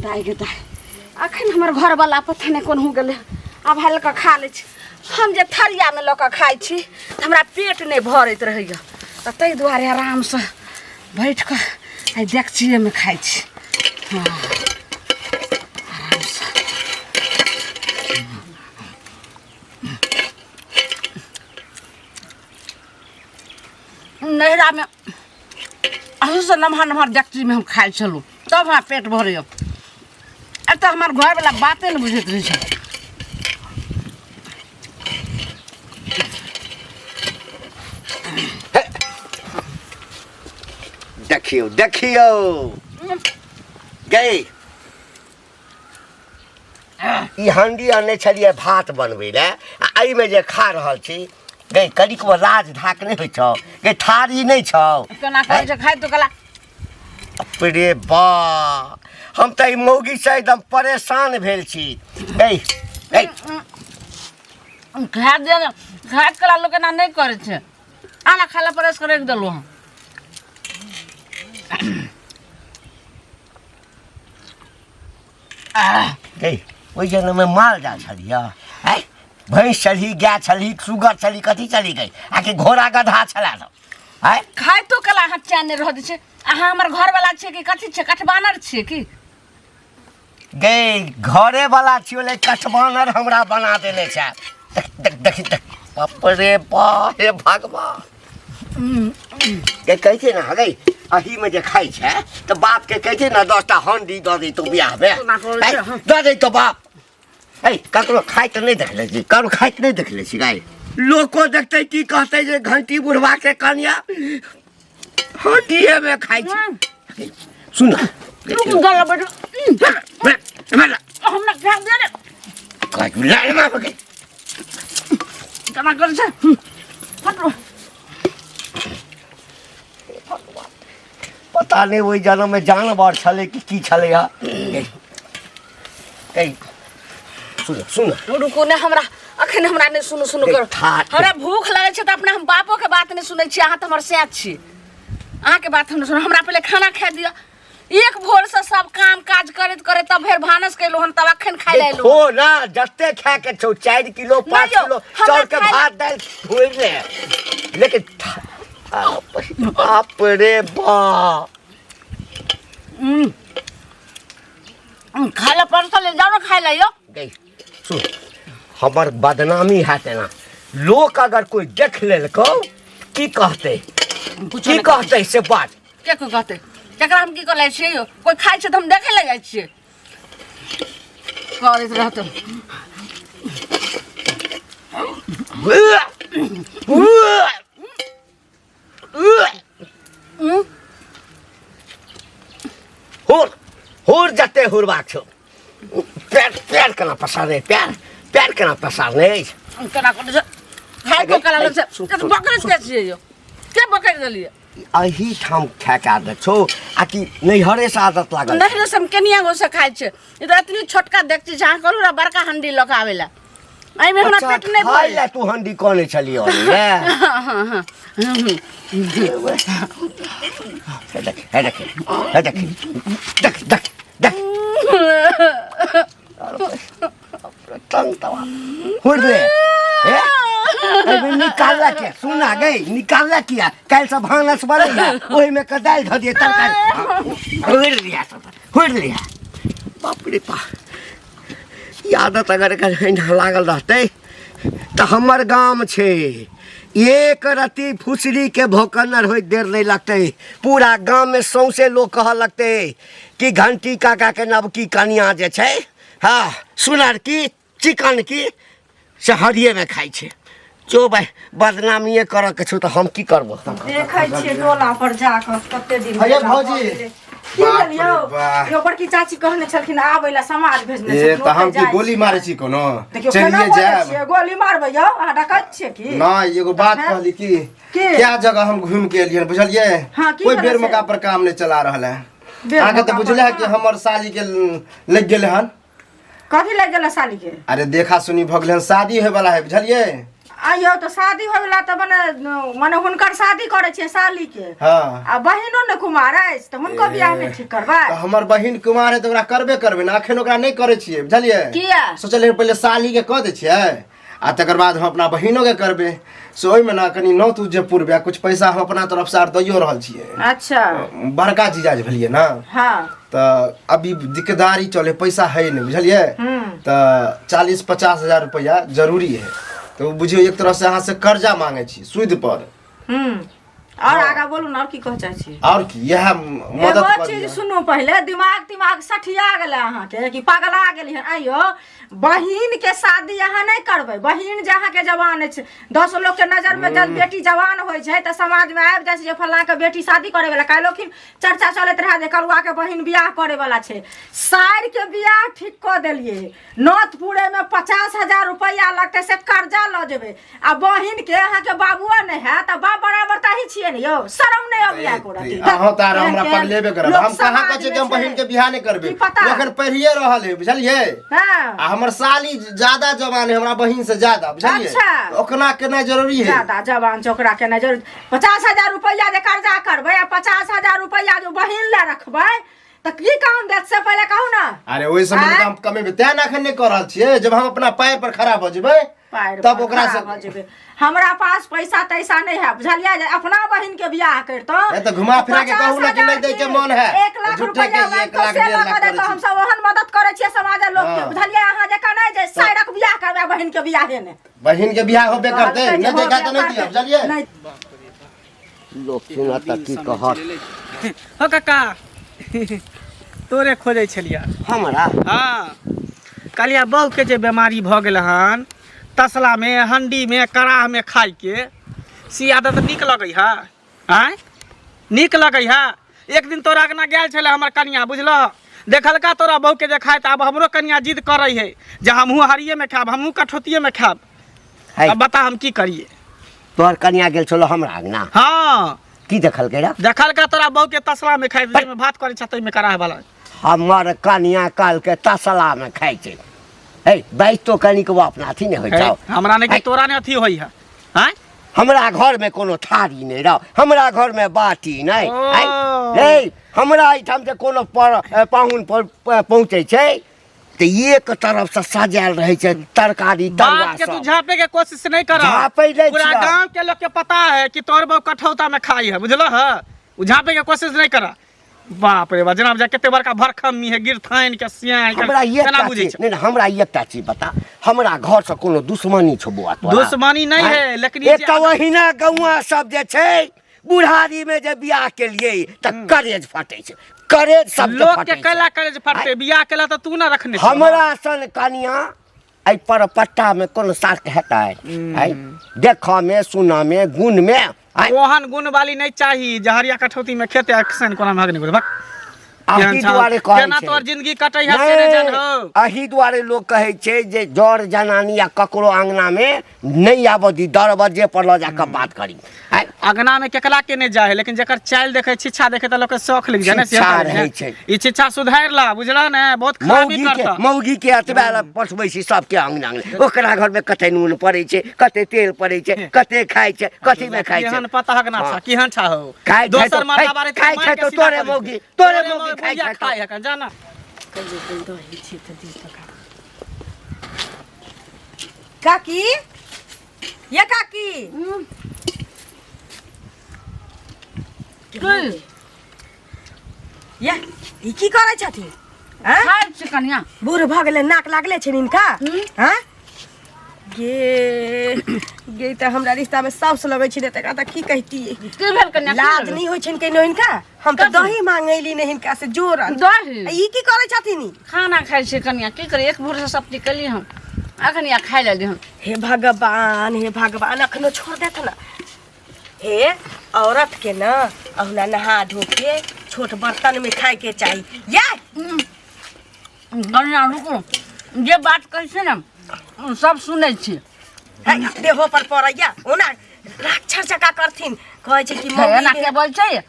दाइ गे दाइ, अखन हमर घरवला पता नहि कोनहु गेलै। आब हल्का खा लै छी। हम जे थरियामे लऽ कऽ खाइ छी तऽ हमरा पेट नहि भरैत रहैए, तऽ ताहि दुआरे आरामसँ बैठ कऽ एहि डेकचिएमे खाइ छी। हँ, आरामसँ। नैहरामे अहूसँ नमहर नमहर डेकचीमे हम खाइ छलहुँ, तब हमरा पेट भरैए। एतऽ हमर घरवला बाते नहि बुझैत रहै छै। देखियौ देखियौ गई, ई हंडी आनने छलियै भात बनबै लए आ एहिमे जे खा रहल छी। गई, कनिकबो लाज धाक नहि होइ छौ गई? थारी नहि छौ? केना करै छै खाइ तो कला। रे बा, हम तऽ ई मौगीसँ एकदम परेशान भेल छी। गई गई, खा दे ने, खाइत कला लोक एना नहि करै छै। आना खाला प्रेस कर राखि देलहुँ हँ। गई, ओहि जनममे माल जाल छलियै आँय? भैंस छलही, गाय छलही, सुगर छलही, कथी छलही गई? आकि घोड़ा गधा छला सब आँय? खाइतो कला अहाँ चैन नहि रहऽ दै छै। अहाँ हमर घरवला छियै कि कथी छियै? कठबानर छियै की गई? घरे वाला छियो ले कठबानर हमरा बना देने छै। देख देख देख देख, बाप रे बा, हे भगवान। गे, कहै छै ने गई, अहीमे जे खाइ छै तऽ बापके कहै छै ने 10टा हंडी दऽ दैतौ बियाहमे। कोना करै छै, हँ। दऽ दैतौ बाप। ऐ, ककरो खाइत नहि देखले छी, ककरो खाइत नहि देखले छी गाय। लोको देखतै की कहतै जे घंटी बुढ़वा के कनिया हंडिए मे खाइ छै। सुन। रुक, गला बैठ। हमरा खा दे रे। केना करै छै? हटो। पता नहि ओहि जनममे जानवर छलै कि की छलै। हँ, सुन सुन। रुकू ने, हमरा अखन हमरा नहि सुनू सुनू करू। हमरा भूख लगै छै तऽ अपना हम बापो के बात नहि सुनै छी। अहाँ तऽ हमर सैं छी, अहाँके बात हम नहि सुनू। हमरा पहिले खाना खाए दिअ। एक भोर से सब काम काज करैत करैत तब फेर भानस केलहुँ हन, तब अखन खाइ लए एलहुँ। खो ना जते खाए के छौ, 4 किलो 5 यौ, किलो हमरा चाउर के खाय- भात दालि धोइ ले, लेकिन बाप रे बाप। खाय लए परसल ले जाउ ने, खाय लए यौ। गई सुन, हमर बदनामी हैत एना। लोक अगर कोइ देख लेलकौ की कहतै? कुछो की नहि। कहतै से बात। के कोइ कहतै केकरा? हम की करै छियै यौ? कोइ खाइ छै तऽ हम देखै लए जाइ छियै। करैत रहतौ। हुर हुर, जते हुरबाक छौ। पैर पैर केना पसारने, पैर पैर केना पसारने अछि। केना करै छै खाइ को कला लगै छै। बकरै के छियै यौ? के बकरि देलियै? एही ठाम खायके आदत छौ आ कि नैहरेसँ आदत लागल? नैहरे से हम केनिया गो से खाइ छियै। ई तऽ एतनी छोटका देखची छै। अहाँ कहलहुँ ने बड़का हंडी लऽ कऽ आबै लए, एहिमे हमरा अच्छा, पेट नहि खाय भरल। लए तू हंडी कहने छलियै ने? हँ हँ। हे देख, हे देख, हे देख, देख देख देख, तंग तवा हुड़ ले। हे, एहिमे निकालला के सुना गई, निकालला किया? काल्हि से भानस बनैया, ओहिमे के दालि धऽ दियै, तरकारी हुड़ लिया सब हुड़ लिया। बाप रे बा, ई आदत अगर एकर एहिना लागल रहतै तऽ हमर गाम छै, एक रत्ती फुसरीके भोकन्नर होइत देर नहि लगतै। पूरा गाममे सौंसे लोक कहऽ लगतै कि घंटी काकाके नवकी कनिया जे छै, हँ, सुनर की चिकन की से हरिएमे खाइ छै। जो भाइ, बदनामिए करऽके छौ तऽ हम की करबो? देखै छियै टोला पर जाकऽ कते दिन अरे भेला भौजी। भऽ गेलै। की बाप भेल यौ? रे बाप। यौ, बड़की चाची कहने छलखिन आबै लए, समाज भेजने ए छलखिन, तऽ हम ओतै की जाइ गोली छी। मारै छी कोनो? देखियौ केना चलिए बोलै जायब। छियै, गोली मारबै यौ? अहाँ डकैत छियै की? नहि, एगो बात हैं? कहली की की? क्या जगह हम घूम के एलियन, बुझलियै? हाँ, की कोई भेलै बेर से? मौका पर काम नहि चला रहल है। बेर अहाँके तऽ मौका पर बुझले है कि काम? हमर साली के लग गेलै हन। कथी लागि गेलै साली के? अरे देखा सुनी भऽ गेलै हन, शादी होय वाला है, बुझलियै? आइयो तऽ शादी होय वला तऽ मने मने हुनकर शादी करै छियै साली के। हाँ। आ बहिनो ने कुमार अछि तऽ हुनको बियाह नहि ठीक करबै? तऽ हमर बहिन कुमार है तऽ ओकरा करबे करबै ने, अखन ओकरा नहि करै छियै, बुझलियै? किया? सोचलियै पहिले साली के कऽ दै छियै आ तकर बाद हम अपना बहिनो के करबै। से ओहिमे ने कनि नौ तू जे पुरबै, कुछ पैसा हम अपना तरफ से आर दैयो रहल छियै। अच्छा। बड़का जीजाजी भेलियै ने। हाँ। तऽ अभी दिक्कतदारी चले, पैसा है नहि, बुझलियै? तऽ 40-50 हजार रुपैआ जरूरी है, तऽ ओ बुझियौ एक तरह से अहाँ से कर्जा मांगे छी सूद पर। और आगा बोलू ने, और की कह चाहै छी? और की, इएह मदद एगो कर चीज दिअ। सुनू, पहिले दिमाग तिमाग सठिया गेलै अहाँके कि पगला गेली हन? आइयो बहिन के शादी अहाँ नहि करबै? बहिन जे अहाँके जवान अछि, 10 लोग के नजर में जब बेटी जवान होइ छै तऽ समाज में आबि जाइ छै जे फल्लाँ के बेटी शादी करे वाला। काल्हिखिन चर्चा चलैत रहै जे कलुआ के बहिन बियाह करे वाला छै। साइर के बियाह ठीक कऽ देलियै, नोत पूरे में 50,000 रुपैआ लगतै, से कर्जा लऽ जेबै, आ बहिन के अहाँके बाबुओ नहि हैत आ बाप बराबर तऽ अहीं छियै ने यौ? शरम नहि अबैया एको रत्ती? अहाँ तऽ आर हमरा एहन पगलेबे करब। लोक हम कहाँ समाज कहै छियै कि हम में छै। बहिन के बियाह नहि करबै? की पता? ओ अखन पढ़िए रहल है, बुझलियै? हाँ। आ हमर साली ज्यादा जवान है हमरा बहिन से ज्यादा, बुझलियै? अच्छा। तऽ ओकरा केनाइ जरूरी है। ज्यादा जवान छै, ओकरा केनाइ जरूरी। 50,000 रुपैआ जे कर्जा करबै आ 50,000 रुपैआ जे बहिन लए रखबै तऽ की काम देत, से पहिले कहू ने। अरे ओहि समय आँय? तऽ हम कमेबै, तें ने अखन नहि कऽ रहल छियै। जब हम अपना पैर पर खड़ा भऽ जेबै पैर तब पर ओकरा खड़ा से भऽ जेबै। हमरा पास पैसा तैसा नहि है, बुझलियै? जे अपना बहिन के बियाह करितहुँ ए तऽ घुमा फिरा के कहू ने कि नहि दै के मन है। 1 लाख झूठे के रुपैआ एक मांगतौ लाख से डेढ़ लऽ लाख कऽ करै देतौ। छी। हमसब ओहन मदद करै छियै समाज लोक के, हाँ। बुझलियै? अहाँ जकाँ नहि जे साइरक बियाह करबै बहिन के बियाहे नहि। बहिन के बियाह होबे करतै, कहलकै जे नहि देखा तऽ होबे नहि दिअ, करतै। बुझलियै? नहि। लोक सुनत तऽ की कहत? हो काका, तोरे खोजै छलियै। हमरा? हाँ, कहलियै बहूके जे बेमारी भऽ गेल हन तसलामे हंडीमे कड़ाहमे खाइके से आदत नीक लगै है? आँय, नीक लगै है? एक दिन तोरा अङ्गना गेल छलै हमर कनिया, बुझलह? देखलका तोरा बहूके जे खाइत, आब हमरो कनिया जिद करै है जे हमहूँ हरियेमे खायब, हमहूँ कठौतियेमे खायब। है। अब बता हम की करिए? तोहर कनिया गेल छलो हमरा अंगना? हाँ। की देखलकै रे? देखलका तोरा बहू के तसला में खाइ, जाहिमे भात करै छ ताहिमे कराह वाला। हमर कनिया कहलकै तसला में खाइ छै। हे बैस तो कनिक वो अपना अथी नहि होइ हे, छौ। हमरा नहि कि है। तोरा नहि अथी होइ है? आँय? हमरा घर में कोनो थारी नहि रह, हमरा घर में बाटी नहि। ओ। है, हे हमरा एहिठाम जे कोनो पर पाहुन पर पहुँचै छै तऽ एक तरफ से सजायल रहै छै तरकारी तरुआ बात के तू सब। झापे के कोशिश नहीं कर। झापै नहि पूरा छियै। गांव के लोग के पता है कि तोहर बहू कठौता में खाई है, बुझल है? उ झापे के कोशिश नहीं कर। बाप रे बाप, जनाब जा कते बड़का भरखम्मी है गिरथाइन के सियान के। हमरा केना एकटा बुझै चीज छै? नहि नहि, हमरा एकटा चीज बता, हमरा घर से कोनो दुश्मनी छौ बौआ तोरा? दुश्मनी नहीं है, लेकिन ई जे एक तऽ ओहिना गौआ सब जे छै बुढ़ारी में जे बियाह केलिए तऽ करेज फटै छै, करेज सब लोग के कैला करेज फटते? बियाह केला तऽ तू ना रखने छह। हमरा सन कनिया एहि पर पट्टा में कोनो सार्क हेतै? आँय, देखऽ में सुनऽ में गुण में, आँय? ओहन गुण वाली नहीं चाही जहरिया कठौती में खेते अक्सन कोना भाग नहीं भक। अही केहन छौ? दुआरे कहै केना छै। तोहर जिंदगी कटै है से नहि जान हो। अही दुआरे लोग कहै छै जे जर जनानी या ककरो अंगना में नहीं आबऽ दी, दरवाजे पर लऽ जाकऽ बात करी। आँय? अंगना में केकरा के नहीं जाए है, लेकिन जकर चाल देखे छिच्छा देखे त लोग के शौख लग जाए ने, से छिच्छा कहै रहै छै। ई छिच्छा सुधार ला, बुझला ने? बहुत खराबी मौगी के करता। मौगी के एतबे लए पठबै छी सबके अंगना अंगना, ओकरा घर में कते नून पड़ै छै, कते तेल पड़ै छै, कते खाइ छै, कथी में खाइ छै। केहन पता हक ना छा, हाँ। केहन छा हो? खाइ छै दोसर तो- मरदा है, बारे खाइ छै तो तोरे मौगी, तोरे मौगी खाइ छै तो। खाइ है जाना। काकी, ये काकी। की? ये ई की करै छथिन? आँय? खाइ छी कनिया। बूढ़ भऽ गेलै, नाक लागले छै हिनका। हँ गे गे, तऽ हमरा रिश्ता में साउस लगै छै ने, तकरा तऽ की कहितियै? की भेल कनिया, की लाज भेल? नहि होइ छनि कहिनो हिनका? हम तऽ दही मांगैली ने हिनका से जोरन। दही? आ ई की करै छथिन ई? खाना खाइ छी कनिया, की करी? एक भोर से सब चीज केली हम, अखन या खाइ लेली हम। हे भगवान, हे भगवान, अखनो छोड़ देत ना। हे औरत के न अहुना नहा धो के छोट बर्तन में खाए के चाही। ये कनिया रुकू, जे बात कहै छै ने सब सुनै छी। है, देहो पर पड़ैया ओना राक्षस जकाँ करथिन, कहै छै कि हे, मौगी एना के के बोल छै?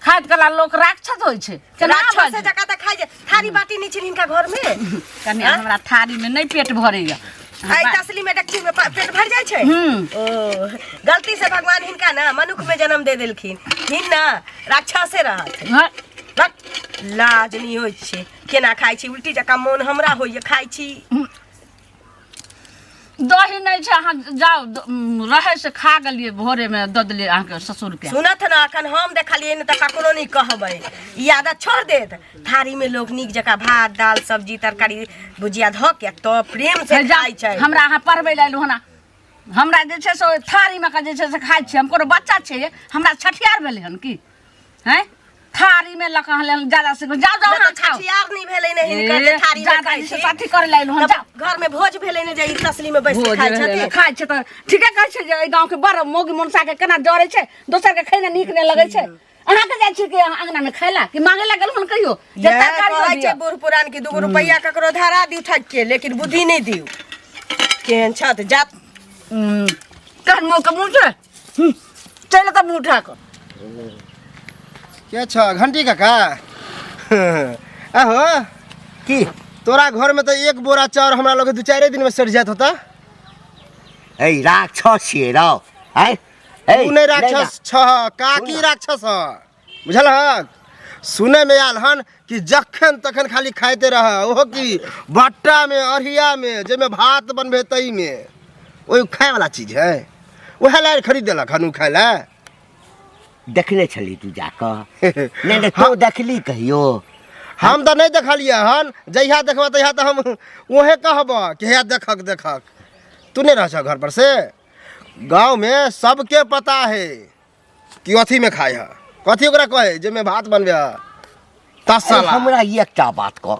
खाइत कला लोक राक्षस होइ छै? केना राक्षस बाजै? जकाँ तऽ खाइ छै, थारी बाटी नहि छै हिनका घर में। कनिया, हमरा थारी में नहि पेट भरैया, आई तसली में डेकची में पेट भर जाइ छै। ओ गलती से भगवान हिनका ना मनुख में जन्म दे देलखिन, हिन ना राक्षसे रहत। हाँ, बक, लाज नहीं होइ छै, केना खाइ छी उल्टी जकाँ मोन हमरा होइए खाइ छी। दही नहि छै, अहाँ जाउ रहै से खा गेलियै भोरेमे दऽ देलियै अहाँके ससुरके। सुनत ने अखन हम देखलियै ने तऽ ककरो नहि कहबै, ई आदत छोड़ देत। थारी में लोग नीक जकाँ भात दाल सब्जी तरकारी भुजिया धऽ के तब प्रेम से हे जाउ, खाइ छै। हमरा अहाँ पढ़बै लए एलहुँ हन, हमरा जे छै से ओहि थारीमे के जे छै से खाइ छियै। हम कोनो बच्चा छियै? हमरा छठियार भेलै हन की? हैं, थारीमे लऽ कऽ अहाँ लेल ज्यादा से जाउ जाउ नहि अहाँ तऽ खाउ। छठियार नहि भेलै ने हिनकर जे ए, थारी में ज्यादा खाइ जे छै छी। से अथी करै लए एलहुँ हन, जाउ। घर में भोज भेलै ने जे ई तसली में बैस के भोज खाइ भेलै ने, छथिन। खाइ छै तऽ ठीके कहै छै जे एहि गाँवके बड़ मौगी मनसाके केना जरै छै, दोसरके खेनाइ नीक नहि लगै छै। अहाँके जाइ छी कि अङ्गनामे खाइ लए कि मांगे लए गेलहुँ हन कहियो जे इएह तरकारी दऽ कहै छै दिअ? बूढ़ पुरान की दूगो रुपैआ ककरो धरा दियौ ठकि के, लेकिन बुद्धि नहि दियौ। केहन छथि जात। केहन मुँह के मुँह छै, चलि तऽ मुँह उठा कऽ। के छ घंटी काका? आहो की तोरा घर में तो एक बोरा चाउर हमरा लोग दू चारि दिन में सड़ जात होता। ए राक्षस छियै रौ। आँय ए, तू नहीं राक्षस छ, काकी राक्षस ह, बुझल हक? सुनै में आयल हन कि जखन तखन खाली खाइते रह, ओहो की बट्टा में अरिया में जाहिमे भात बनबे तई में, ओहि खाय वाला चीज है? उएह ला खरीद देलक हन उ खाय ला। देखने छली तू जाकऽ? नहि नहि, तू देखली कहियो? हम तऽ नहि देखलियै हन, जहिया देखबह तहिया तऽ हम उहे कहबह कि हैया देखक देखक। तू नहि रह घर पर से? गाँव में सबके पता है कि अथी में खाय है, कथी ओकरा कहे जाहिमे भात बनबे है तसला। हमरा ई एकटा बात कह,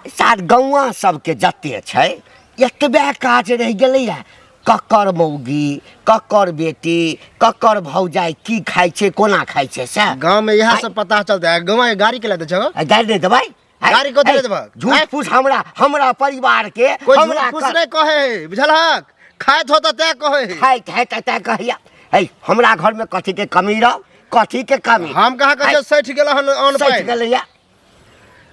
सार गौआ सबके जते छै एतबे काज रहि गेलैए, ककर मौगी ककर बेटी ककर भौजाइ की खाइ छै कोना खाइ छै से गाँव में इएह सब पता चलता है। गाँव में गाड़ी के ला दै छौ? आ, गारि नहि देबै? आँय? गारि कथी लए ऐ, देबहक? झूठ आँय? फूस हमरा हमरा परिवार के कोई हमरा झूठ फूस नहि कहे है, बुझलहक? खाइत होता तैं कहे है। खाइत है तऽ तैं कहैया। है हमरा घर में कथी के कमी रह, कथी के कमी? हम कहाँ कहै छियै सठि गेल हन अन्न सठि पानि। गेलैया।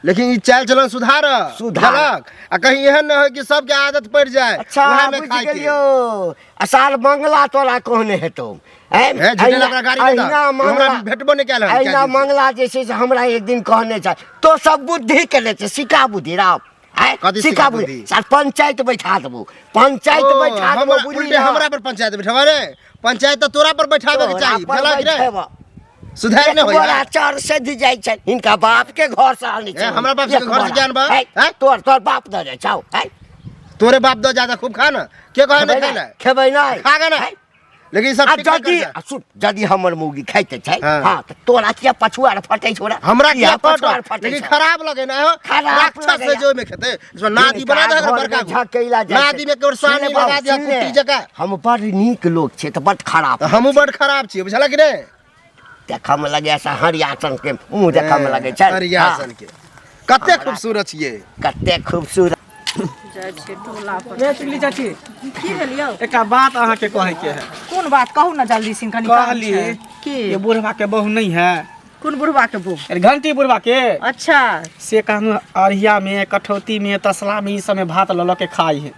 लेकिन ई चालि चलन सुधार, सुधार। बुझलहक? आ कहीं एहन नहि होय कि सबके आदत पड़ि जाय अच्छा उएह में बुझि खाय के। गेलियौ, आ साल मंगला तोरा कहने हेतौ। ऐं, हे, झूठे अहिना- लकड़ा गाड़ी नहि दह। अहिना हमरा मंगला भेटबो नहि कयल हन कए अहिना दिन से। मंगला जे छै से हमरा एक दिन कहने छै, तो सब बुद्धि के ले छै सिका बुद्धि राव। आँय, कथी सिका सिका बुद्धि? बुद्धि? साल पंचायत बैठा देबो, पंचायत ओ, बैठा देबो, हमरा बुझली उल्टे ना? हमरा पर पंचायत बैठबा रे? पंचायत तऽ तोरा पर बैठाबे के तोरा चाही, पर भेला कि नहि? बैठेबो। सुधार एक नहि होइए। बोरा चाउर सधि जाइ छै हिनका बाप के घर से आनै छै। ए, हमरा बाप के एक घर से बोरा। ज्ञान बा? है, हैं? तोर तोर बाप दऽ जाइ छौ, है? तोरे बाप दऽ ज्यादा खूब खा ना, के कहे खेबै नहि खाय नहि, ला? खेबै नहि। खा गे ना। है? लेकिन ई सब आ ठीक नहि यदि करै छै। आ सुन, यदि हमर मौगी खाइते छै, हाँ। हाँ, तऽ तोरा किया पछुआर फटै छौ रे? हमरा किया किया पछुआर फटत? फटै लेकिन छौ? खराब लगे ना हो। खराब राक्षस लगैया। से जो में खेते, इसमें नादी बना दे हिनका बड़का घरमे झकेला जाइ छै। नादी में केवल सुन ले सानी बाबू, लगा दिया सुन ले। कुट्टी जकाँ। हम बड़ नीक लोक छियै तऽ बड़ खराब। तऽ हमहूँ बड़ खराब छियै, बुझलक कि नहि? देखऽ मे लगैया से हरिया सन के मुँह देखऽ मे लगै छै। हरिया हाँ, सन के कते खूबसूरत छियै, कते खूबसूरत। जाइ छियै टोला पर। रे चुगली चाची, की भेल यौ? एकटा बात अहाँके कहै के है। कोन बात कहू ने जल्दी सिन, कनी काम कहली छै। की ये बुढ़वा के बहू नहीं है? कोन बुढ़वा के बहू? अरे घंटी बुढ़वा के। अच्छा। से कहनु अरिया में कठौती में तसला में ई सब में भात लऽ लऽ के खाइ है,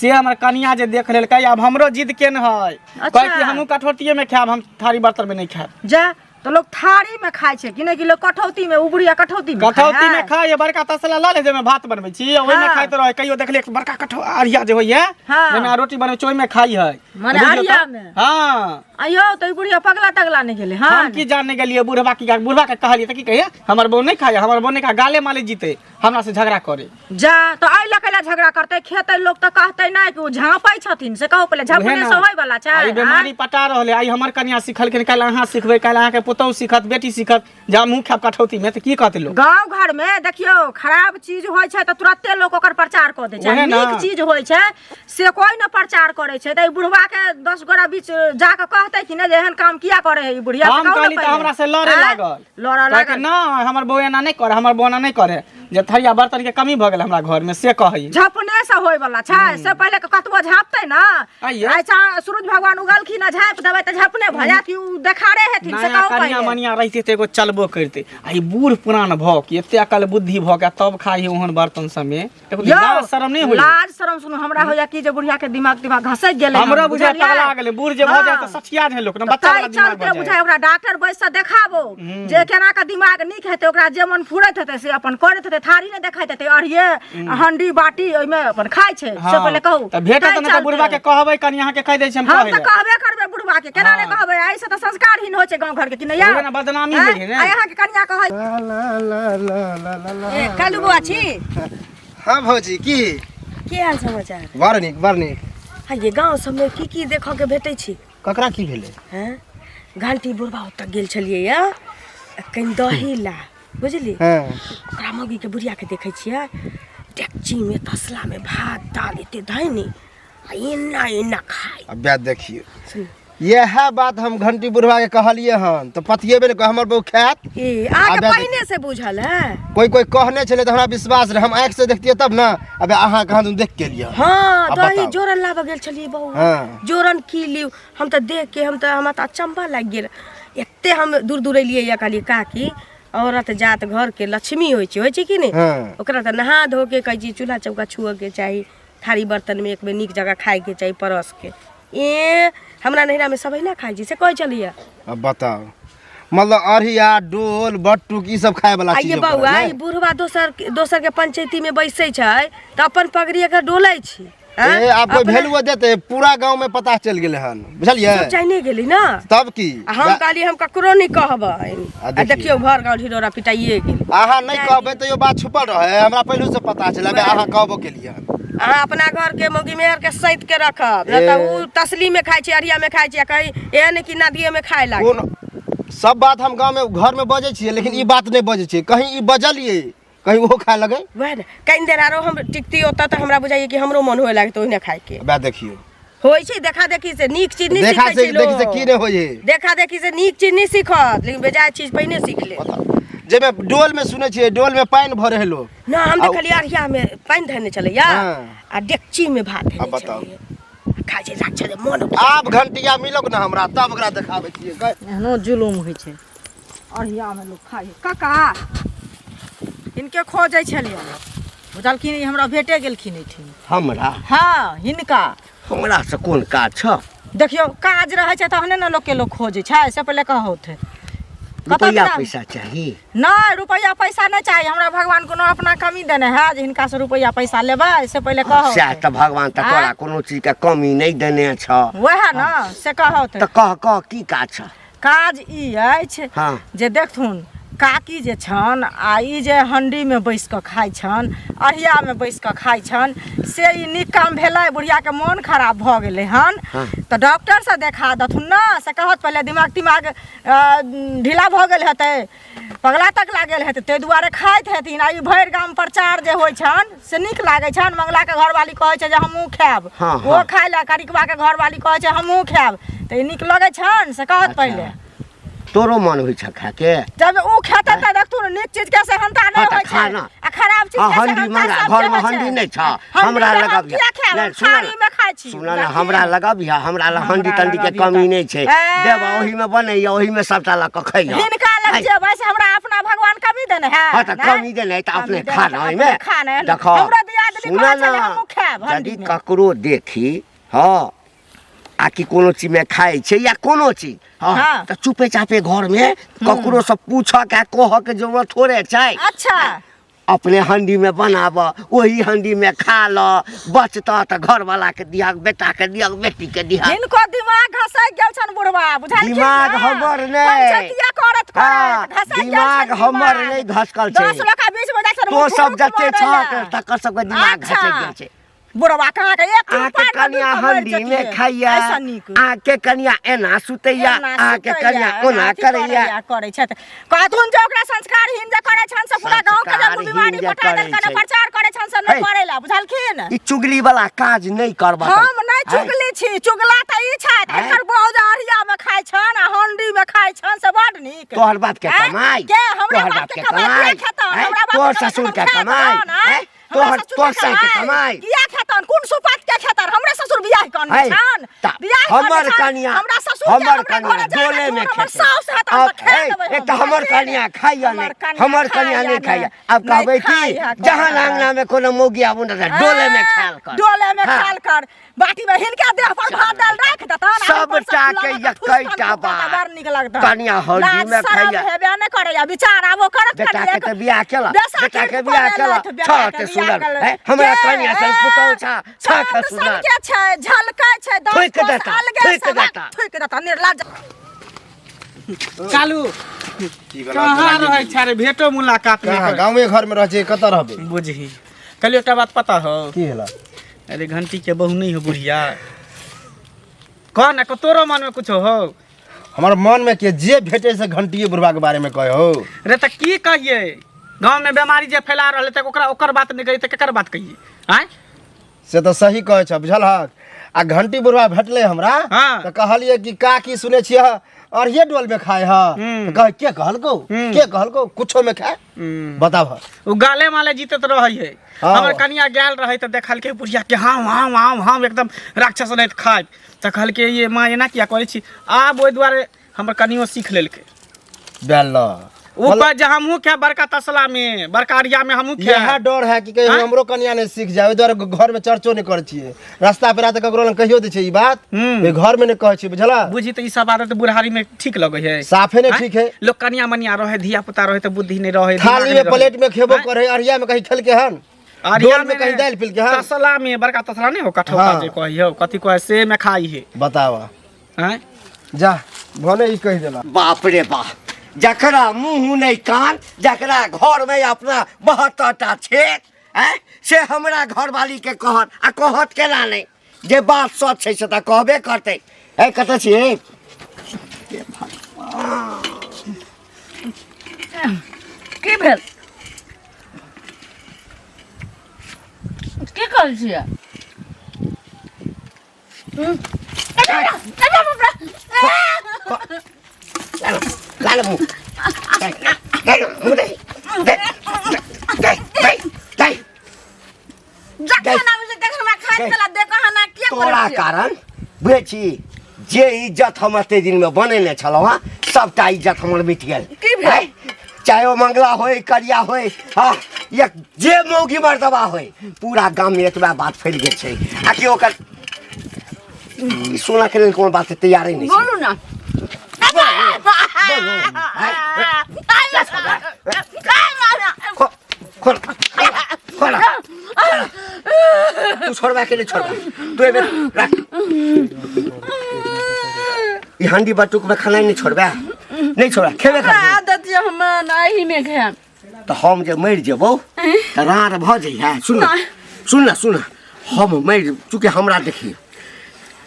से हमर कनिया जे देख लेलकै, आब हमरो जिद केन है। अच्छा। कहै कि हमहूँ कठौतिये में खायब, हम थारी बर्तन में नहीं खायब। जा तऽ लोग थारी में खाइ छै कि नहि, कि लोग कठौती में, उबरिया कठौती में खाइ कठौती है? में खाइ है, बड़का तसला लऽ ले जाहिमे भात बनबै छी, ओहिमे हाँ। खाइत रहै। कहियो देखलियै बड़का कठौ अरिया जे होइए हाँ। जाहिमे रोटी बनबै छी ओहिमे खाइ है। मने बुझलियौ अरिया तऽ? में? हाँ। अयौ तऽ ई बुढ़िया पगला तगला नहि गेलै हम हन? की जाने गेलियै बुढ़वा की, बुढ़वा के कहलियै तऽ की कहिए, हमर बहू नहि खाइ, हमर बहू नहि खाइ, गाले माले जीते, हमरा से झगड़ा करे। जा तऽ एहि लऽ कैला झगड़ा करतै? खेतै लोक तऽ कहतै नहि कि ओ झाँपै छथिन, से कहू पहिले, उहे झपने ना। से होय वाला छै? आइ बीमारी पटा रहल है। आइ हमर कनिया सिखलखिन, काल्हि अहाँ सिखबै, काल्हि अहाँके पुतहु सिखत, बेटी सिखत। जा मुँह खायब कठौती में तऽ की कहतै लोक? गाँव घर में देखियौ, खराब चीज होइ छै तऽ तुरते लोक ओकर प्रचार कऽ दै छै, उहे ना। नीक चीज होइ छै से कोई न प्रचार करै छै। तऽ ई बुढ़वा के 10 गोरा बीच जाकऽ कहतै कि नहि जे एहन काम किया करै है ई बुढ़िया, से हम कहू ने कहली तऽ पहिले। हमरा से लड़े आँय? लागल, लड़ऽ कहै कि लागल। नहि हमर बहू एना नहि करे, हमर बहू एना नहि करे। जे थरिया बर्तन के कमी भऽ गेल हमरा घर में से कहै झपने से होय वाला छै से पहिले के कतबो झापतै ना आइये। आइ सूरज भगवान उगलखिन आ झापि देबै तऽ झपने भऽ जायत कि उ देखारे हेथिन से नया कहू कनिया पहिले मनिया रहिते तऽ एगो चलबो करिते आ ई बूढ़ पुरान भऽ के एते अकल बुद्धि भऽ के तब खाइ ओहन बर्तन सबमे देखो यौ, लाज शरम नहि होई लाज शरम सुनू हमरा होइया कि जे बुढ़िया के दिमाग दिमाग घसकि गेलै हन, हमरो बुझाय बुझलियै? पगला गेलै बूढ़ जे भऽ जाय तऽ हाँ। सठिया जाइ लोक ने बच्चा ताहि वाला दिमाग चलते भऽ जाय बुझाय ओकरा डॉक्टर बैस से देखाबो जे केना के दिमाग नीक हेतै ओकरा जे मन फुरैत हेतै से अपन करैत हेतै थारी नहि देखैत हेतै अरिये हंडी बाटी ओहिमे अपन खाइ छै से पहिले कहू तऽ भेटत ताहि ने तऽ चलते। बुढ़बा के कहबै कनि अहाँके कहि दै छी हम हम कहै तऽ लए। कहबे करबै बुढ़बा के केना नहि हाँ। कहबै एहिसँ तऽ संस्कारहीन होइ छै गाँव घर के कि नहि ओहे ने बदनामी होइ है ने। आइ अहाँके कनिया कहै ला ला ला ला ला ला। ए कालू बौआ छी हाँ भौजी की की हाल समाचार बड़ नीक बड़ नीक हाँ ये गाँव सबमे की की देखऽ के भेटै छै ककरा की भेलै हैं घंटी बुढ़बा ओतऽ गेल छलियै या कनि दही ला बुझली हँ ओकरा मौगीके बुढ़ियाके देखै छियै डेकचीमे तसलामे भात दाल एते धैनी आ एना एना खाइ अब बात देखियौ सुन इएह बात हम घंटी बुढ़वा के कहलिए हन तऽ पतियेबे नहि हमर बहू खायत ए अहाँके आबे- पहिने से बुझल है कोई कोई कहने छलै तऽ हमरा विश्वास रहै हम आँखि से देखतियै तब ने अबे अहाँ कहाँ दून देख के लिए हाँ आब दही बताउ। जोरन लाबऽ गेल छलियै बौआ हाँ। जोरन की लिउ हम तऽ देख के हम तऽ हमरा तऽ अचंभा लागि गेल एते हम दूर दूर एलियै या कहलियै काकी औरत जात घर के लक्ष्मी होइ छै होइ छै कि नहि हाँ। ओकरा तऽ नहा धो के कहै छी चूल्हा चौका छुअ के चाही थारी बर्तन में एक बेर नीक जगह खाय के चाही परस के ए हमरा नैहरा में सब अहिना खाइ छै से कहै छलियै अब बताउ मतलब अरिया डोल बट्टुक ई सब खाय वाला आ चीज ये बौआ ई बुढ़वा दोसर दोसर के पंचायती में बैसै छै तऽ अपन पगड़ी एकर डोलै छै आँय? ए आब कोई अपना- भेलुओ देते पूरा गांव में पता चल गेलै हन बुझलियै सब जाइने गेली ना तब की आ हम कहलियै हम ककरो नहि कहबै आ आ देखियौ। देखियौ भर गाँव ढिढोरा पिटाइए गेल अहाँ नहि कहबै तैयो बात छुपल रहे हमरा पहिलू से पता चल अबे अहाँ कहबो के लिए अहाँ अपना घर के मौगी मेहर के सैत के रखब नहि तऽ ए। उ तसली में खाइ छै अरिया में खाइ छै आ कहीं एहन कि नदिये में खाए लागे कोन सब बात हम गांव में घर में बजै छियै लेकिन ई बात नहि बजै छियै कहीं ई बजलियै कहीं ओहो खाए लगे वएह ने कनि देर आरो हम टिकती ओतऽ तऽ हमरा बुझाइए कि हमरो मन हुए लागतै ओहिना खाइके वएह देखियौ होइ छै देखा देखी से नीक चीज नहि देखा सीखै से छै देखी से लोक की नहि होइ है देखा देखी से नीक चीज नहि सीखत लेकिन बेजाय चीज पहिने सीख ले जाहिमे डोल में सुनै छियै डोल में पानि भरे है लोग ना हम आ- देखलियै अरिया में पानि धरने छलैया हाँ। आ डेकची में भात धरने आब बताउ। छलैया खाइ छै राख छलै मन आब घंटिया मिलक ना हमरा तब ओकरा देखाबै छियै एहनो जुलुम होइ छै अढ़ियामे लोक खाइ काका हिनके खोजै छलियै बुझलखिन ई हमरा भेटे गेलखिन एहिठिन हमरा हँ हिनका हमरा से कोन काज छ देखियौ काज रहै छै तहने ने लोकके लोक खोजै छै से पहिले कहौथ कतऽ रुपैआ बिना- पैसा चाही नहि रुपैआ पैसा नहि चाही हमरा भगवान कोनो अपना कमी देने है जे हिनकासँ रुपैआ पैसा लेबै से पहिले कहौ सएह तऽ भगवान तऽ तोरा आँय? कोनो चीज के कमी नहि देने छ वएह ने से कहौथ तऽ कह कह की काज छ काज ई अछि हँ। जे देखथुन काकी जे छनि आ ई जे हण्डीमे बैस कऽ खाइ छनि अढ़ियामे बैस कऽ खाइ छनि से ई नीक काम भेलै बुढ़ियाके मोन खराब भऽ गेलै हन हँ। तऽ डॉक्टरसँ देखा देथुन ने से कहत पहिले दिमाग तिमाग ढीला भऽ गेल हेतै पगला तगला गेल हेतै ताहि दुआरे खाइत हेथिन आ ई भरि गाम प्रचार जे होइ छनि से नीक लागै छनि मंगलाके घरवाली कहै छै जे हमहूँ खायब हँ, ओहो हँ। खाय लए करिकबाके घरवाली कहै छै हमहूँ खायब तऽ ई नीक लगै छनि से कहत पहिले तोरो मन होइ छ खाके जब उ खेतै तऽ देखथुन नीक चीज के सेहनता नहि हाँ, तऽ होइ छै खा ना। आ खराब चीज हाँ, के हंडी सेहनता मंगा सबके घर में होइ छै। हंडी नहीं छ हंडी हमरा तऽ हम लगबिया किया खायब नहीं हम सुन थारी में खाइ छी सुन ना हमरा लगबिया हमरा लग हंडी हमरा तंडी के लगबिया कमी तऽ- नहीं छै ए। देब ओही में बनैया ओही में सबटा लऽ कऽ खैया हिनका लग जेबै से हमरा अपना भगवान कमी देने है हाँ तऽ नहि? कमी देने तऽ अपने कमी देने खा तऽ ना अपने ओहिमे खा ने देखो हमरो दियादनी सुन कहै ना छलै हमहूँ खायब हंडी यदि में। ककरो देखी हाँ आ कि कोनो चीज में खाइ छै या कोनो चीज हाँ हाँ। तऽ चुपे चापे घर में ककरो से पूछऽ के कहऽ के जरूरत थोड़े छै अच्छा अपने हंडी में बनाब ओही हंडी में खा ल बचत तऽ घरवाला के दिहक बेटा के दिहक बेटी के दिहक हिनको दिमाग घसकि गेल छनि बुढ़वा बुझलखिन दिमाग ना? हमर नहि। पंचैतिया करत हाँ, करत घसकि गेल दिमाग छनि हमर दिमाग। नहि घसकल छै। दस लोक बीच में जाइ छनि तो सब मुँह जते मारै छह लए। तकर सबके दिमाग अच्छा। घसकि गेल छै बुढ़वा कहाँ के एक अहाँके पानि मे कनिया डूबि कऽ मरि हंडी मे जतियै। खाइया एहिसँ नीक अहाँके कनिया एना सुतैया एना अहाँके सुतैया, कनिया एना ओना अथी करैया करै छथि कहथुन जे ओकरा संस्कारहीन जे करै छनि से पूरा गाँव के जे संस्कारहीन बीमारी जे पठा करै देलकनि छै। प्रचार करै छनि से नहि हे। करै ला बुझलखिन ई चुगली वाला काज नहि करबह हम नहि चुगली छी चुगला तऽ ई छथि आँय? एकर बहू जे अरिया मे खाइ छनि आ हंडी मे खाइ छनि से बड नीक तोहर बाप के आँय? कमाई के हमरा तोहर बाप के कमाई किया खेतन आँय? हमरा बाप तोहर के ससुर के कमाई कमाई खेतन, आँय? आँय? हमरा तोहर ससुर तोहर सास के कमाई किया खेतन कोन सुपात के खेतन हमरे ससुर बियाह कने है, छन त बियाह कने हमर छन। कनिया हमरा ससुर के हमर हमरे कनिया घरे जाके डोले में हमर खेतै। साउस हेतन अब तऽ खा है, देबै एक तऽ हम, हमर बुझलियै? कनिया खाइया हमर नहि कनिया हमर कनिया नहि खाइया खाइया अब नहि कहबै की खाइया, जहाँ कहबै। अंगना में कोनो मौगी आबू ने तऽ डोले में खायल कर डोले में हाँ। खायल कर बाटी में हिनका देह पर भात दाल राख देतन आ ऊपर से सबटा फुला के कऽ ठूस एकैटा कऽ देतन, बात। बड़ नीक लगतन कनिया हल्दी लाज में शरम खाइया। हेबे नहि करैया विचार आबो करत बेटा के कनिएक। तऽ बियाह केलक बेसा बेटा के खीर बियाह खुएलथि, केलक बेटा छह के ते बियाह सुनर केलक। है हमरा के? कनिया सन पुतहु छा छह छात सुनर सनके छै झलकै छै दस थुकि कोस देता, अलगे थुकि से देता। थुकि देता निर्लज चालू कहाँ रहै छै रे भेटो मुलाकात नहि कहाँ करै। गाँवे घर में रह छै कतऽ रहबै बुझही कहलियै एकटा बात पता हो की भेला अरे घंटी के बहू नहीं हो बुढ़िया कह ना तोरो मन में कुछ हो हमर मन में के जे भेटे से घंटिए बुढ़वा के बारे में कहे हो रे तऽ की कहिए गाँव में बीमारी जे फैला रहल तऽ ओकरा ओकर बात नहीं कहिए तऽ केकर बात कहिए आँय से तऽ सही कहै छ बुझल हक आ घंटी बुढ़वा भेटलै हमरा हाँ। तऽ कहलियै कि का की सुनै छियै अरहे डोल में खाए ह हम्म। तऽ कहे के कहलको हम्म। के कहलको कुछो में खाए हम्म। बताब ओ गाले माले जीतत रहै है हाँ। हमर कनिया गेल रहै तऽ देखलकै बुढ़िया के हाँ हाँ हाँ हाँ एकदम राक्षस नाहित खाय तऽ कहलकै ये माँ एना किया करै छी आब ओहि दुआरे हमर कनियो सीख लेलकै बेल ओ कहै जे हमहूँ खायब बड़का तसला में बड़का अरिया में हमहूँ इएह खायब डर है कि कहीं आँय? हमरो कनिया नहीं सीख जाए ओहि दुआरे घर में चर्चो नहीं करै छियै रास्ता पेरा तऽ ककरो लग कहियो दै छै ई बात हम्म। ओहि घर में नहीं कहै छियै बुझला बुझी तऽ ई सब आदत बुढ़ारी में ठीक लगै है साफे नहीं आँय? ठीक है लोग कनिया मनिया रहे धिया पुता रहे तऽ बुद्धि नहीं रहे दिमाग थाली नहीं में रहे। प्लेट में खेबो आँय? करे अरिया में कहीं खेल के हन अरिया डोल में कहीं दालि पील के हन तसला में बड़का तसला नहीं हो कठौता हाँ। जे कही हो कथी कहे से में खाई है बतावा आँय? जा भने ई कहि देला बाप रे बाप जकरा मुँह नहि कान जकरा घरमे अपना 72 टा छेद आँय से हमरा घरवाली के कहत आ कहत केना नहि जे बात सच छै से तऽ कहबे करतै ए कतऽ छियै की भेल की कहै छियै लाल मुँह दे दे दे दे दे जखन आबै छै तखन हमरा खाइत कला दे कहाँ किया करै तोरा छियै? कारण बुझै छी जे इज्जत हम एते दिनमे बनेने छलहुँ हँ सभटा इज्जत हमर मिट गेल की भेल? आँय? चाहे ओ मंगला होय करिया होय हँ या जे मौगी मर्दबा होय पूरा गाममे एतबा बात फैल गेल छै आ कि ओकर ई सोना के लेल कोनो बात तैयारे नहि छै बोलू ना बोलू आँय? खो- खोल खोल तू छोड़बा के नहीं छोड़बा तू एबे राख ई हंडी बटुक में खाना नहीं छोड़बा नहीं छोड़बा खेबे हमरा करबे आदत ये हम एही में खायब तो हम जे मरि जेबौ तऽ राड़ भऽ जइहे सुन सुन ना सुन हम मरि चूँकि हमरा देखी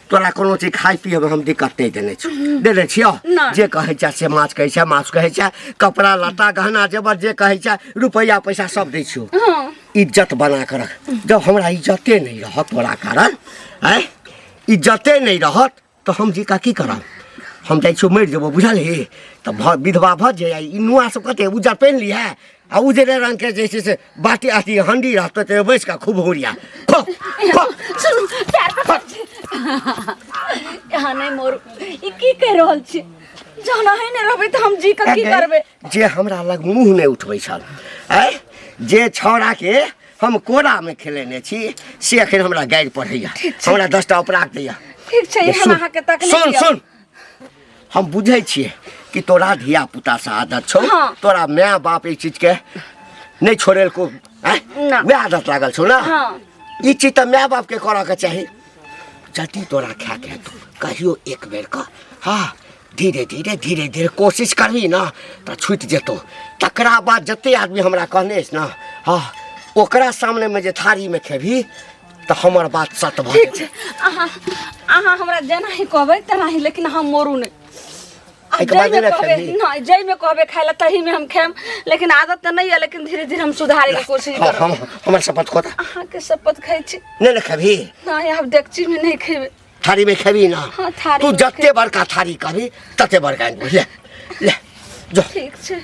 तोरा कोनो चीज खाय पियमे हम दिक्कत नहि देने छी देने छियौ नहि। जे कहै छै से माछ कहै छै माछ कहै छै कपड़ा लत्ता गहना जेवर जे कहै छै रुपैआ पैसा सब दै छियौ इज्जत बना कऽ रख जब हमरा इज्जते नहि रहत तोरा कारण आँय इज्जते नहि रहत तऽ हम जीका की करब हम जाइ छियौ मरि जेबौ बुझलही तऽ भऽ विधवा भऽ जाय ई नुआ सब कते उज्जर पहिन लिहे आ उजरे रंगके जे छै से बाटी अथी हंडी रहतै तऽ बैस कऽ खूब हुरिया खो खो सुनू पैर पकड़ छी यहाँ नहि मोरू ई की कहि रहल छी जहन अहीं नहि रहबै तऽ हम जी कऽ की करबै जे हमरा लग मुँह नहि उठबै छल आँय जे छौड़ाके हम कोरामे खेलेने छी से एखन हमरा गारि पढ़ैया हमरा 10 टा अपराध दैया ठीक छै एहन सुन, अहाँके तकलीफ सुन यऽ। सुन हम बुझै छियै कि तोरा धिया पुतासँ आदत छौ हाँ। तोरा माय बाप ई चीजके नहि छोड़ेलको आँय? ना। वएह आदत लागल छौ ने हाँ। ई चीज तऽ माय बापके करऽके चाही जदि तोरा खायके हेतौ कहियो एक बेर कऽ हाँ धीरे धीरे धीरे धीरे कोशिश करबी ने तऽ छूटि जेतौ तकरा बाद जते आदमी हमरा कहने अछि ने हाँ ओकरा सामनेमे जे थारीमे खेबही तऽ हमर बात सत भऽ ठीक जेतै। छै, अहाँ अहाँ हमरा जेना ही कहबै तेना ही, लेकिन हम मोरू नहि। आ एहिके बाद जाहिमे नहि ने कहबै खेबही? नहि, जाहिमे कहबै खाय लए तहीमे हम खायब, लेकिन आदत तऽ नहि यऽ, लेकिन धीरे धीरे हम सुधारैके कोशिश हाँ, करब। हम हमर शपथ खोता। अहाँके शपथ खाइ छी। नहि ने खेबही? नहि, आब डेकचीमे नहि खेबै। थारी में खेबी ना? हाँ, थारी तू में जते खेबै। बड़का थारी कहबी तते बड़का आनि ले ले जो। ठीक छै।